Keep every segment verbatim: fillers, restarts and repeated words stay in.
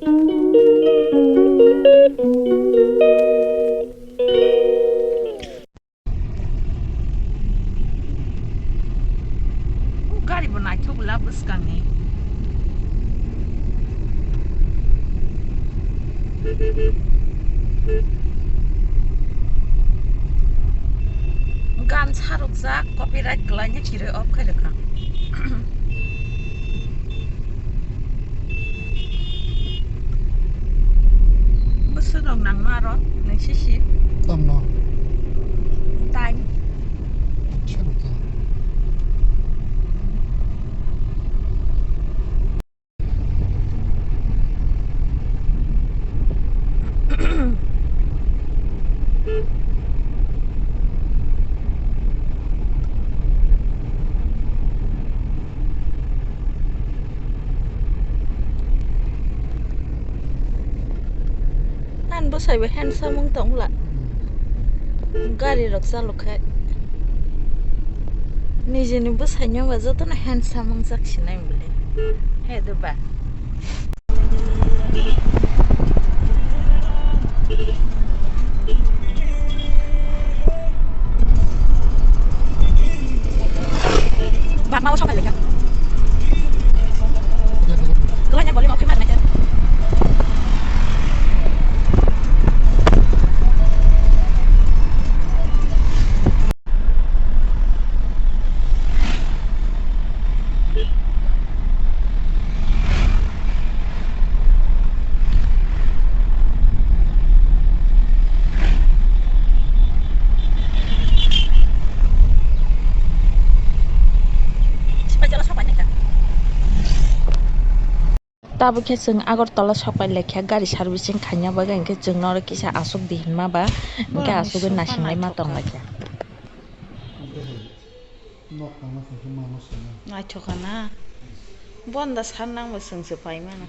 Gari bo naithok la bwskangni. Gan sarokjak, copyright kwlaina chirwi off khairokha. Bwswk rok nangma aro nang sisi. Tamno? Time. Sero ta. Ani bwsai bo handsome wng tong la. Gari rok chalok khe. Nijini bwsai no ba jotono handsome wngjak sinai bwle. He de ba. Bapma o sopai laikha. Kwlai ni volume off khe ma rwnai khe. Tabuk khe chwng Agartala sopai laikha gari servicing khaina bagwi, hinkhe chwngno oro kisa aswk di hinma ba, hinkhe aswkgwi nasinglai ma tong laikha. Naithokha na. Bonda sar nangbo chwngse paimano.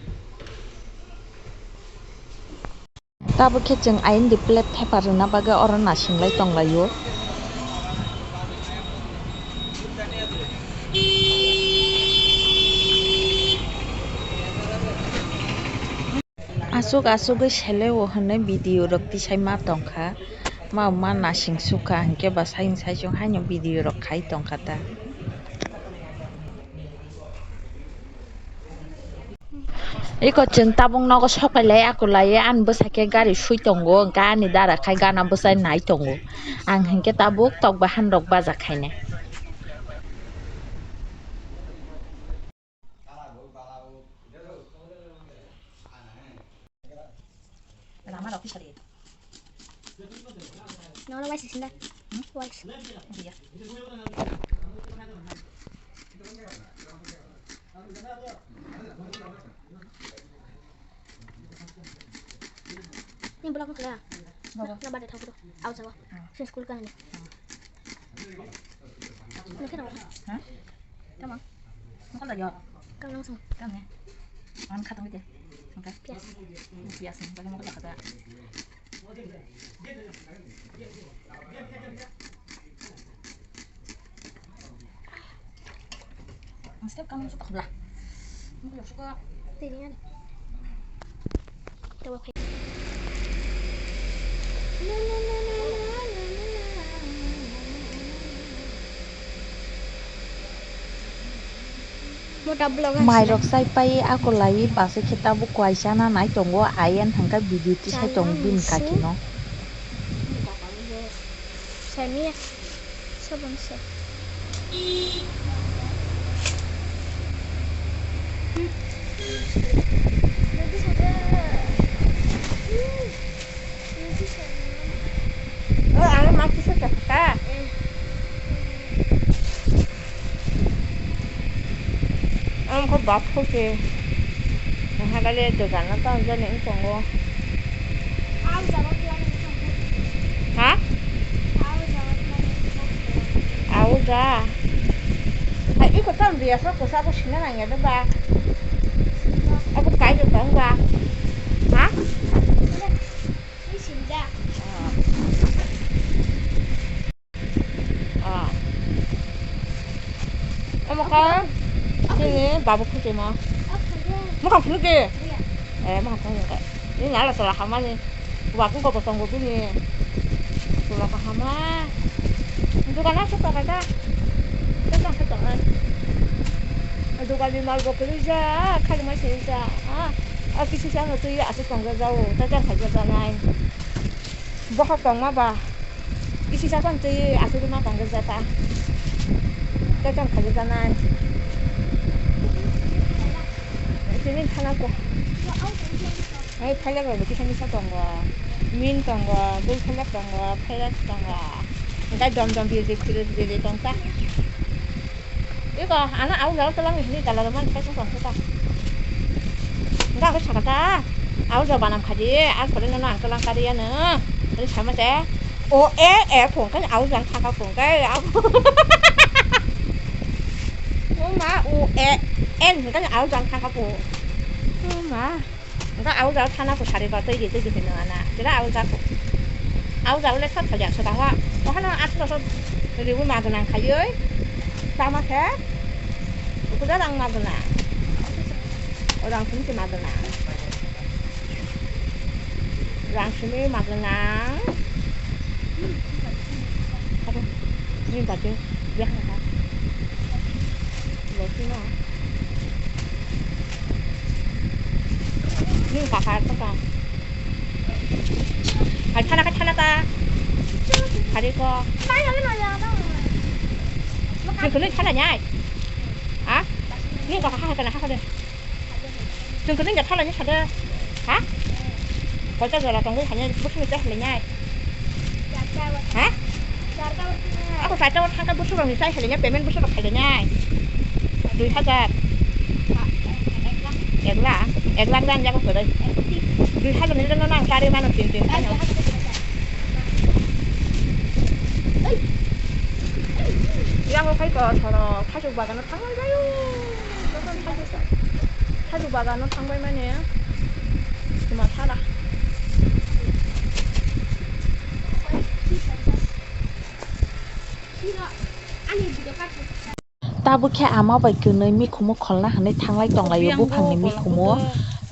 Tabuk khe chwng ayang di plate thepar rwna bagwi oro nasinglai tonglaio. Aswk aswkgwi seleo hwnwi video rok tisai ma tongkha, ma ma nasing sukha hinkhe ba sayung saisung haino video rok khai tongkha ta. Eko chwng tabuk nogo sopai lai akulai ani bwsai khe gari sui tongo, hinkhe ani dara khai gana bwsai nai tongo. Ang hinkhe tabuk tok bahan rok baja khainai. Rama rok kisa de. Nono wai sisinda. Hmm? Wai. Iya. Ni vlog nukla. Baba. Na bade thok bro. Au jawa. Hmm. Sin school ka ni. Hmm. Nukhe rok. Ha? Tamang. Nukal da yo. Kang nang sung. Kang ne. An khatang de. Okay. Pias. Pias ni. Bagi mau kata. Ang step kamu suka belah. Mau suka. Tirian. Coba. Mota vlog. Mai rok sai pai akulai base khe tabuk kuaisa na nai tongo, ayan hwnka video tisai tongo bini kaki no. Sami ya. Sabun se. Oh, ang mati sa ka. Ang ko bap ko ke. Ang hagale do gana ta jani ang tongo. Ha? Au ja. Hai, iko tam dia sa ko sa ko sina nang ya ba. Aku kai do tong ba. Ha? Ah. Omo ka? Sini babu khuje ma. Mo ka khuje. Eh, ma thang ka. Ni nala tola hamani. Wa ko ko tongo bini. Tola ka hama. Dukan asuk ka ka. Tang ka tang. Dukan ni mal bo kiri ja, khali ma se ja. Ah, ah, kisi sa no tui asuk tong ja jao. Ta ta kha ja nai. Boha tong ma ba. Kisi sa tong tui asuk ma tong ja ta. Ta ta kha ja nai. Tini thana ko. Ai, phailak rok bo kisa misa tongo. Min tongo, bul phailak tongo, phailak tongo. Engkai dom dom birdi phirdi birdi tongsa. Iko, ano au jaro tolang ni hini dala roman kai song tongsa ta. Engka ko sakata. Au jaro banam khaji, ar pore nono ang tolang kari ano. Ari sama se. O e e phung kai au jang thaka phung kai au. O ma o e n kai au jang thaka phung. O ma. Engka au jao thana ko sari ba tei di tei di hinwi ana. Jera au jao ko. Au jao le thot khaja so tangwa. Ohano atlo so ribu ma gwnang khaioi. Tama khe. Ukuda rang ma gwnang. O rang simi se ma gwnang. Rang simi ma gwnang. Abo. Ni ba de. Ya ha ha. Lo sino. Ni ka ka ka ka. Hai thana ka thana ta. Hari ko. Ni ko ni thana nyai. Ha? Ni ka ka ha ka na ha ka de. Chwng kwrwngya thalani sade. Ha? Koita jora tongwi hanya bwswngni tei hwlainyai. Ha? Ako charta o thangkha bwswkrokni chai hwlainya payment bwswkrok khailainyai. Dui hajar. Ek lakh, ek lakh dan yago kwrwi. Dui hajar ni jagao nang charwi mano tin tin. Yago khai ko soro khasuk bagano thangwi baio. Khajur bagano thangbai mani sima sara. Tabuk khe ama bai kwnwi mikhumu kholna hwnwi thanglai tonglaio buphangni mikhumu.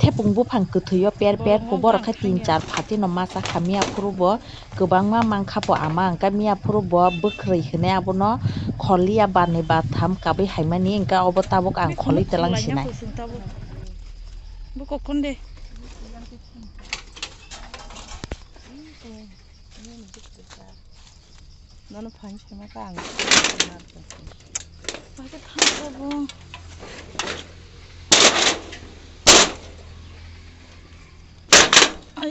Thepung buphang kwthwio per per phu borok khe tin char phatino masa kha miya phuru bo. Kwbangma mankha bo ama, hwnkhe miya phuru bo bwkhwrwi hwnwi abono khorliya barnwi bartham kabwi haimani, hwnkhe obo tabuk ang kholwi twlang sinai. Bo kokon de. Nono phan sama ka ang. Pakai phan ko bo. Ai.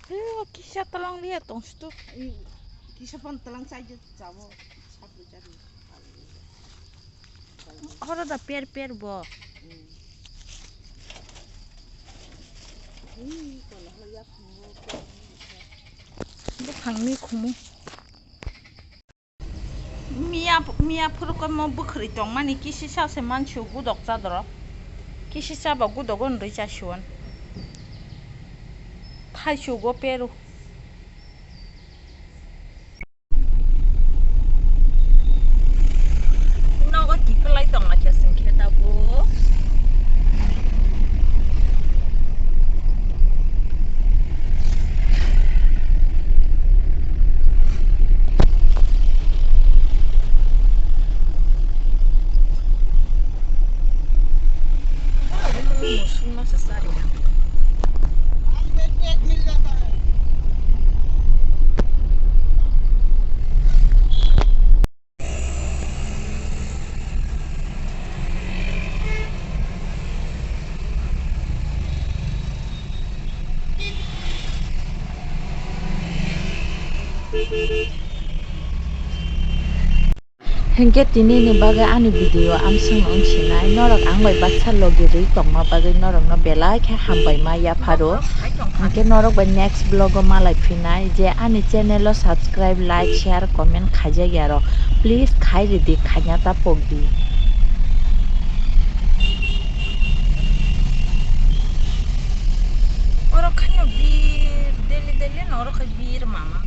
Hei, o kisa talang liya tong stuk. Kisa pon talang chai je chabo. Horo da per per bo. Buphangni khumu. Miya, miya phuru koimo bwkhwrwi tongmani kisisa se mansu gudok chadoro. Kisisa bo gudogo nrwi chasiwon. Thaisu go peru. Nogo tikolai tongla khe sing khe tabuk. Hinkhe tini ni bagwi ani video amsong wng sinai, norok ang bai baksa logi rwi tongma bagwi norokno belai khe hambai ma yapharo. Hinkhe norok bai next vlog o malai phinai, je ani channel o subscribe, like, share, comment khaijak ya rok, please khai ridi, khaina ta pok di. Oro khaino bir, daily daily no oro khai bir mama.